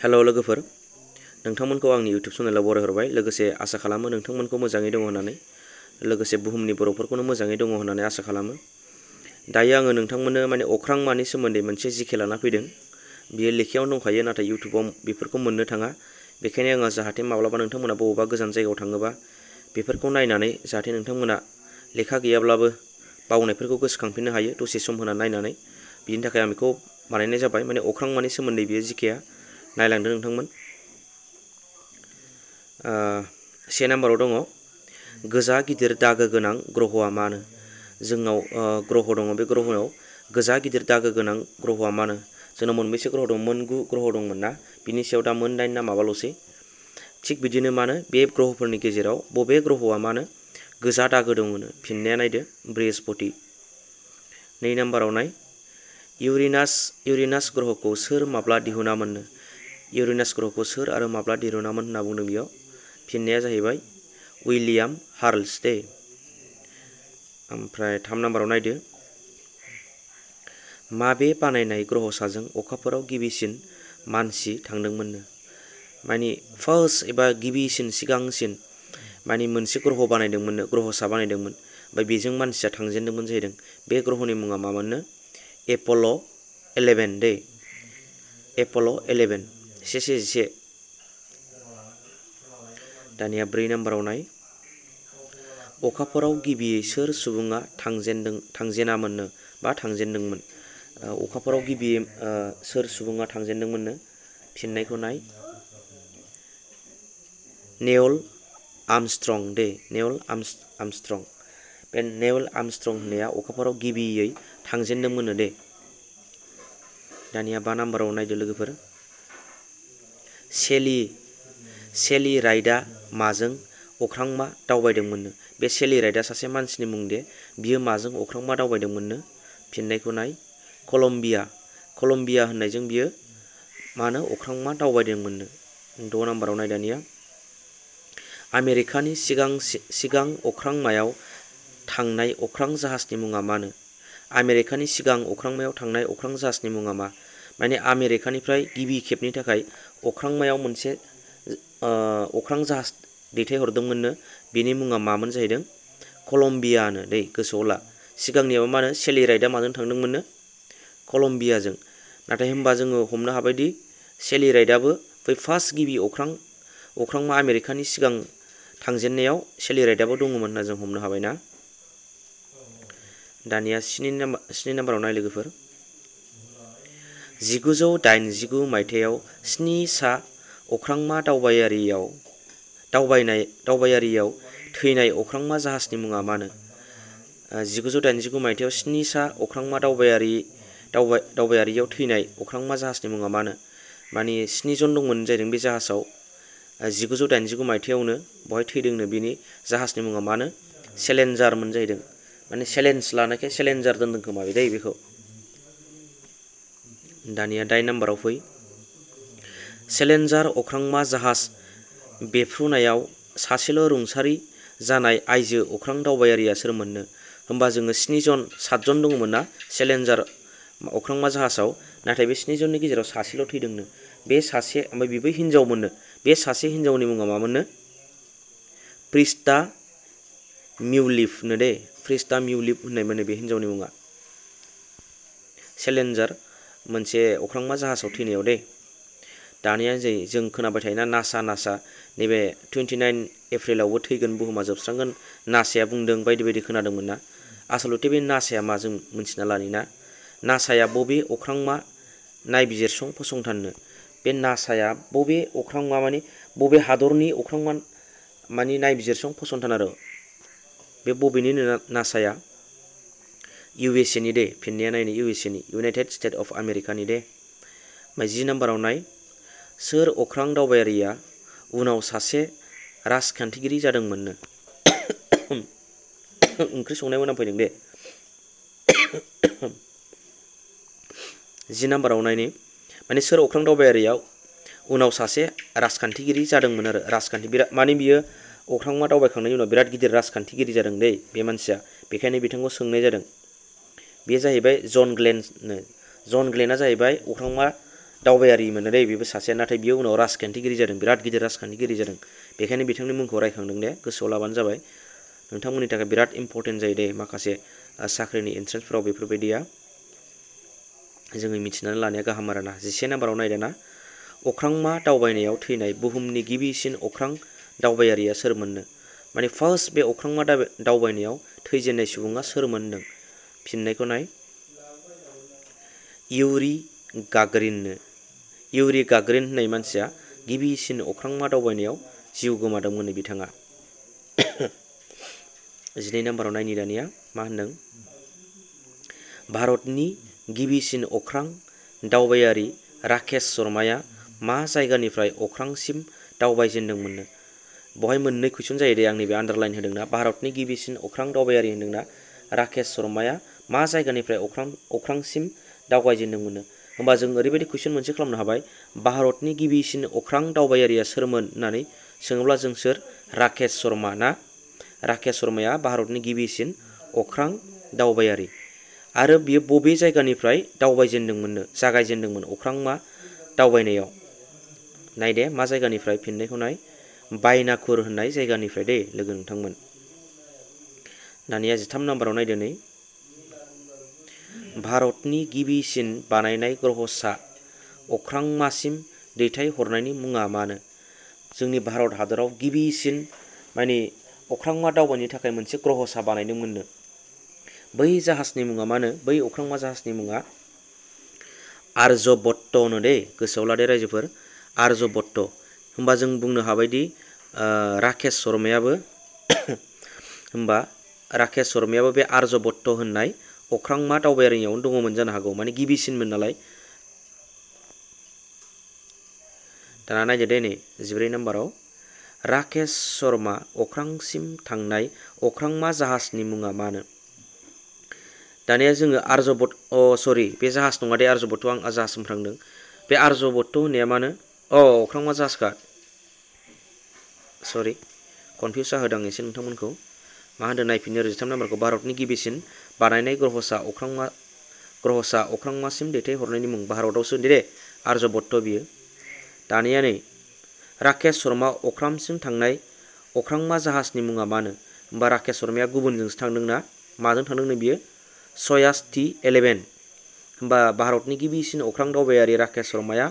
हेल' लोगोफोर, नोंथांमोनखौ आंनि इउटिउब चेनेलाव बरायहरबाय। लोगोसे आसा खालामो नोंथांमोनखौ मोजाङै दङ होननानै, लोगोसे बुहुमनि बर'फोरखौनो मोजाङै दङ होननानै आसा खालामो। दायो आङो नोंथांमोननो अख्रांमानि सोमोन्दै मोनसे जिके लाना फैदों। बियो लेखायावनो दंखायो, नाथाय इउटिउबाव बेफोरखौ मोननो थाङा। बेखायनो आङो जाहाथे माब्लाबा नोंथांमोना बबेबा गोजान जायगायाव थाङोबा बेफोरखौ नायनानै जाहाथे नोंथांमोना लेखा गैयाब्लाबो बावनायफोरखौ गोसोखांफिननो हायो दसे सम होना नायनानै। बिनि थाखाय आं बेखौ बानायनाय जाबाय। अख्रांमानि सोमोन्दै बियो जिकेआ। नायलांदो नोंथांमोन। 1 नाम्बाराव दङ गोजा गिदिर दागो गोनां ग्रहआ मानो? जोंनाव ग्रह दङ, बे ग्रहआव गोजा गिदिर दागो गोनां ग्रहआ मानो? जोंनाव मोनबेसे ग्रह दं? 9 ग्रह दंमोन ना, बिनि सायाव दा 9 ना माबाल'सै। थिग बिदिनो मानो बे ग्रहफोरनि गेजेराव बबे ग्रहआ मानो गोजा दागो दङनो? फिननाया नायदो, बृहस्पति। 2 नाम्बाराव नाय इउरेनास ग्रहखौ सोर माब्ला दिहुनामोननो? इउरेनास ग्रहखौ सोर आरो माब्ला दिहुनामोन होनना बुंदों बेयाव? फिननाया जाहैबाय उइलियाम हार्लस दे। ओमफ्राय 3 नाम्बाराव नायदो माबे बानायनाय ग्रहसाजों अखाफोराव गिबिसिन मानसि थांदोंमोननो? फार्स्ट एबा गिबिसिन सिगांसिन मोनसे ग्रह बानायदोंमोननो, ग्रहसा बानायदोंमोन, ओमफ्राय बेजों मानसिया थांजेनदोंमोन जाहैदों। बे ग्रहनि मुङा मामोननो? एपल' 11 दे। एपल' 11 11। दानिया 4 नाम्बाराव नाय अखाफोराव गिबियै सोर सुबुङा थांजेनामोननो बा थांजेनदोंमोन? अखाफोराव गिबियै सोर सुबुङा थांजेनदोंमोननो? फिननायखौ नाय, नेल आर्मस्ट्रं दे। Neil Armstrong. बे नेल आर्मस्ट्रं होननाया अखाफोराव गिबियै थांजेनदोंमोननो दे। दानिया 5 नाम्बाराव नायदो लोगोफोर सेली राइडआ माजों अख्रांमा दावबायदोंमोननो? बे सेली राइडआ सासे मानसिनि मुं दे। बियो माजों अख्रांमा दावबायदोंमोननो? फिननायखौ नाय, कलम्बिया होननायजों बियो मानो अख्रांमा दावबायदोंमोननो। 6 नाम्बाराव नाय दानिया आमेरिकानि सिगां अख्रांमायाव थांनाय अख्रां जाहाजनि मुङा मानो? आमेरिकानि सिगां अख्रांमायाव थांनाय अख्रां जाहाजनि मुङा मा? आमेरिकानिफ्राय गिबि खेबनि थाखाय अख्रांमायाव मोनसे अख्रां जाहाज दैथायहरदोंमोननो, बेनि मुङा मामोन जाहैदों? कलम्बियानो दै, गोसोआव ला। सिगांनियाव मा होनो सेली राइडआ माजों थांदोंमोननो? कलम्बियाजों। नाथाय होमबा जोङो हमनो हाबायदि सेली राइडआबो बै फार्स्ट गिबि अख्रांमा आमेरिकानि सिगां थांजेननायाव सेली राइडआबो दङमोन होनना जों हमनो हाबायना। दानिया 7 नाम्बाराव नाय लोगोफोर 1989 मायथाइयाव 7 सा अख्रांमा दावबायारियाव थैनाय अख्रांमा जाहाजनि मुङा मानो? 1989 मायथाइयाव 7 सा अख्रांमा दावबायारियाव थैनाय अख्रांमा जाहाजनि मुङा मानो? 7 जन दंमोन जाहैदों बे जाहाजाव। 1989 मायथाइयावनो बहाय थैदोंनो, बेनि जाहाजनि मुङा मानो? चेलेन्जारमोन जाहैदों। चेलेन्ज लानायखाय चेलेन्जार दोनदों खोमा दै बेखौ। दानिया 8 नाम्बाराव फै चेलेन्जार अख्रांमा जाहाज बेफ्रुनायाव सासेल' रुंसारि जानाय आइजो अख्रां दावबायारिया सोरमोननो? होमबा जोङो 7 जन दङमोन ना चेलेन्जार अख्रांमा जाहाजाव, नाथाय बे 7 जननि गेजेराव सासेल' थैदोंनो। बे सासे, ओमफ्राय बेबो हिनजावमोननो। बे सासे हिनजावनि मुङा मामोननो? प्रिस्टा मिउलिफनो दे। प्रिस्टा मिउलिफ होननायमोननो बे हिनजावनि मुङा। चेलेन्जार मोनसे अख्रांमा जाहाजाव थैनायाव दे। दानिया जों खोनाबाय थायोना नासा नैबे 29 एप्रिलावबो थैगोन, बुहुमा जोबस्रांगोन, नासाया बुंदों बायदि बायदि खोनादोंमोन ना। आसलथे बे नासाया मा जों मिन्थिना लानि ना। नासाया बबे अख्रांमा नायबिजिरसं फसंथाननो? बे नासाया बबे अख्रांमा बबे हादरनि अख्रांमा नायबिजिरसं फसंथान आरो बे बबेनिनो नासाया? USA नि दे। फिननाया नायनो USA नि, इउनाइटेड स्टेट अफ आमेरिकानि दे। ओमफ्राय 10 नाम्बाराव नाय सोर अख्रां दावबायारिया उनाव सासे राजखान्थिगिरि जादोंमोननो? ओंख्रि संनाय मोनामफैदों दे। 10 नाम्बाराव नायनि सोर अख्रां दावबायारिया उनाव सासे राजखान्थिगिरि जादोंमोन आरो बियो अख्रांमा दावबायखांनायनि उनाव बिराद गिदिर राजखान्थिगिरि जादों दै बे मानसिया, बेखायनो बिथांखौ सोंनाय जादों। बे जाहैबाय जन ग्लेननो। जन ग्लेनआ जाहैबाय अख्रांमा दावबायारिमोन दै बेबो सासेया, नाथाय बियो उनाव राजखान्थिगिरि जादों, बिराद गिदिर राजखान्थिगिरि जादों। बेखायनो बिथांनि मुंखौ रायखांदों दे, गोसोआव लाबानो जाबाय। नोंथांमोननि थाखाय बिराद इम्परटेन्ट जायो दे, माखासे साख्रिनि एन्ट्रेन्सफोराव बेफोरबायदिया जोङो मिथिनानै लानाया गाहाम आरोना। 11 नाम्बाराव नायदो ना, अख्रांमा दावबायनायाव थैनाय बुहुमनि गिबिसिन अख्रां दावबायारिया सोरमोननो? माने फार्स्ट बे अख्रांमा दावबायनायाव थैजेननाय सुबुङा सोरमोन होनदों? फिननायखौ नाय, इउरि गागरिननो। इउरि गागरिन होननाय मानसिया गिबिसिन अख्रांमा दावबायनायाव जिउ गोमादोंमोननो बिथाङा। 12 नाम्बाराव नायनि दानिया मा होनदों, भारतनि गिबिसिन अख्रां दावबायारि राकेश शर्माया मा जायगानिफ्राय अख्रांसिम दावबायजेनदोंमोननो? बहाय मोननै कुइसन जायो दे, आंनि बे आन्डारलाइन होदोंना, भारतनि गिबिसिन अख्रां दावबायारि होनदोंना, राकेश शर्माया मा जायगानिफ्राय अख्रांसिम दावबायजेनदोंमोननो? होमबा जों ओरैबायदि कुइसन मोनसे खालामनो हाबाय, भारतनि गिबिसिन अख्रां दावबायारिया सोरमोन होननानै सोङोब्ला जों सोर? राकेश शर्मा ना? राकेश शर्माया भारतनि गिबिसिन अख्रां दावबायारि। आरो बियो बबे जायगानिफ्राय दावबायजेनदोंमोननो, जागायजेनदोंमोन अख्रांमा दावबायनायाव? नायदे मा जायगानिफ्राय, फिननायखौ नाय, बायनाकुर होननाय जायगानिफ्राय दे लोगो नोंथांमोन। दानिया 13 नाम्बाराव नायदो नै, भारतनि गिबिसिन बानायनाय ग्रहसा अख्रांमासिम दैथायहरनायनि मुङा मानो? जोंनि भारत हादराव गिबिसिन माने अख्रांमा दावबायनो थाखाय मोनसे ग्रहसा बानायदोंमोननो। बै जाहाजनि मुङा मानो? बै अख्रांमा जाहाजनि मुङा आर्यभट्ट नो दे, गोसोआव लादे रायजोफोर, आर्यभट्ट। होमबा जों बुंनो हाबायदि राकेश शर्मायाबो होमबा राकेश शर्मायाबो बे आर्यभट्ट होननाय अख्रांमा दावबायारियावनो दङमोन जानो हागौ, माने गिबिसिनमोन नालाय। दाना नायदो दे नै 14 नाम्बाराव, राकेश शर्मा अख्रांसिम थांनाय अख्रांमा जाहाजनि मुङा मानो? दानिया जोङो सरि, बे जाहाज नङा दे, आर्यभट्ट, आं जाहाज होनफ्रांदों। बे आर्यभट्ट होननाया मानो? अख्रांमा जाहाजखा, सरि कनफिउस जाहोदों आं एसे नोंथांमोनखौ। मा होनदों नायफिननो, 13 नाम्बारखौ, भारतनि गिबिसिन बानायनाय ग्रहसा अख्रांमासिम दैथायहरनायनि मुं, भारतआवसो दे आर्यभट्ट बियो। दानिया नै, राकेश शर्मा अख्रांसिम थांनाय अख्रांमा जाहाजनि मुङा मानो? होमबा राकेश शर्माया गुबुनजोंसो थांदोंना, माजों थांदोंनो बियो? सयाज T-11। होमबा भारतनि गिबिसिन अख्रां दावबायारि राकेश शर्माया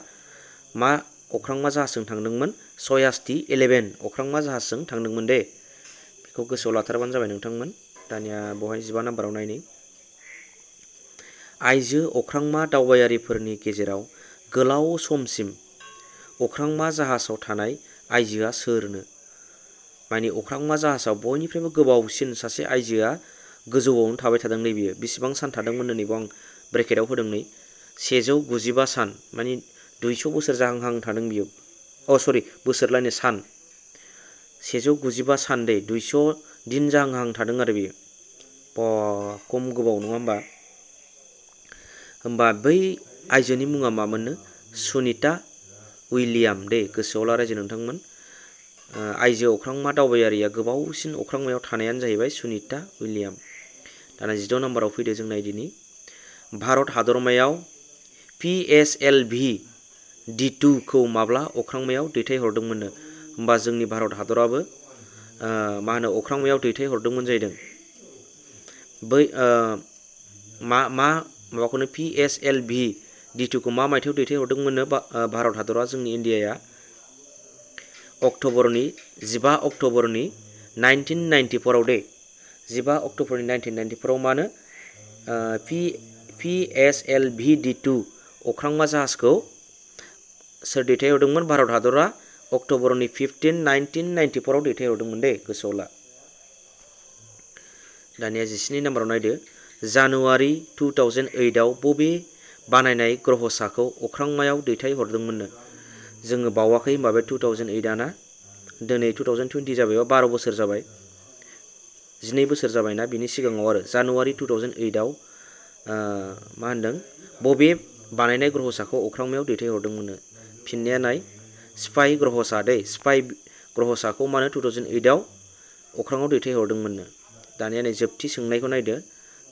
मा अख्रांमा जाहाजजों थांदोंमोन? सयाज T-11 अख्रांमा जाहाजजों थांदोंमोन दे, बेखौ गोसोआव लाथारबानो जाबाय नोंथांमोन। दानिया बेवहाय 15 नाम्बाराव नायनि, आइजो अख्रांमा दावबायारिफोरनि गेजेराव गोलाव समसिम अख्रांमा जाहाजाव थानाय आइजोआ सोरनो? माने अख्रांमा जाहाजाव बयनिफ्रायबो गोबावसिन सासे आइजोआ गोजौआवनो थाबाय थादों नै बियो। बेसेबां सान थादोंमोन नैबो आं ब्रेकेटाव होदों नै, 195 सान, माने 200 बोसोर जाहांहां थादों बियो। सरि, बोसोरलायनो सान, 195 सान दे, 200 दिन जाहांहां थादों आरो बियो। खम गोबाव नङा होमबा? होमबा बै आइजोनि मुङा मामोननो? सुनिता उइलियाम दे, गोसोआव ला रायजो नोंथांमोन। आइजो अख्रांमा दावबायारिया गोबावसिन अख्रांमायाव थानायानो जाहैबाय सुनिता उइलियाम। दाना 14 नाम्बाराव फैदो जों नायदिनि, भारत हादरमायाव PSLV-D2 खौ माब्ला अख्रांमायाव दैथायहरदोंमोननो? होमबा जोंनि भारत हादराबो मा होनो अख्रांमायाव दैथायहरदोंमोन जाहैदों। बै माबाखौनो PSLV-D2 खौ मा मायथाइयाव दैथायहरदोंमोननो भारत हादरा, जोंनि इन्डियाया? 15 अक्ट'बरनि 1994 दे, 15 अक्ट'बरनि 1994 मानो PSLV-D2 अख्रांमा जाहाजखौ सोर दैथायहरदोंमोन? भारत हादरा अक्ट'बरनि 15, 1994 दैथायहरदोंमोन दे, गोसोआव ला। दानिया 17 नाम्बाराव नायदो, जानुवारि 2008 आव बबे बानायनाय ग्रहसाखौ अख्रांमायाव दैथायहरदोंमोननो? जोङो बावाखै होमबा बे 2008 आना, दिनै 2020 जाबायबा 12 बोसोर जाबाय, 12 बोसोर जाबायना, बिनि सिगाङाव आरो जानुवारि 2008 आव मा होनदों, बबे बानायनाय ग्रहसाखौ अख्रांमायाव दैथायहरदोंमोननो? फिननाया नाय, स्पाइ ग्रहसा दे, स्पाइ ग्रहसाखौ मानो 2008 आव अख्राङाव दैथायहरदोंमोननो? दानिया नै जोबथि सोंनायखौ नायदो,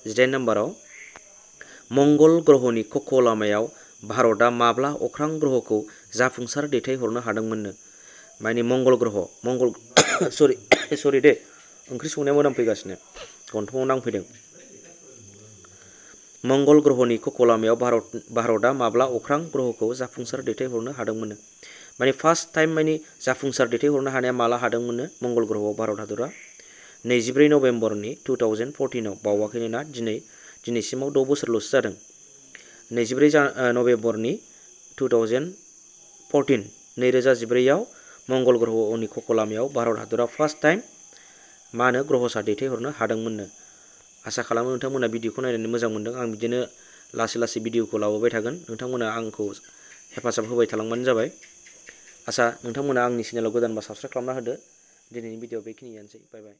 18 नाम्बाराव, मंगल ग्रहनि कक्ष लामायाव भारतआ माब्ला अख्रां ग्रहखौ जाफुंसार दैथायहरनो हादोंमोननो? माने मंगल ग्रह सरि दे ओंख्रि संनाया मोनामफैगासिनो गन्थङाव नांफैदों। मंगल ग्रहनि खखलामायाव भारतआ माब्ला अख्रां ग्रहखौ जाफुंसार दैथायहरनो हादोंमोननो? माने फार्स्ट टाइम माने जाफुंसार दैथायहरनो हानाया माला हादोंमोननो मंगल ग्रहआव भारत हादरा? 24 नभेम्बरनि 2014आव बावाखैनो ना दिनैसिमाव 6 बोसोरल'सो जादों। 24 नभेम्बरनि 2014आव मंगल ग्रहनि खखलामायाव भारत हादरा फार्स्ट टाइम मा होनो ग्रहसा दैथायहरनो हादोंमोननो। आसा खालामो नोंथांमोना भिडिअखौ नायनानै मोजां मोनदों। आं बिदिनो लासै भिडिअखौ लाबोबाय थागोन। नोंथांमोना आंखौ हेफाजाब होबाय थालांबानो जाबाय। आसा नोंथांमोना आंनि चेनेलाव गोदानबा साबस्क्राइब खालामना होदो। दिनैनि भिडिअ बेखिनियानोसै। बाय बाय।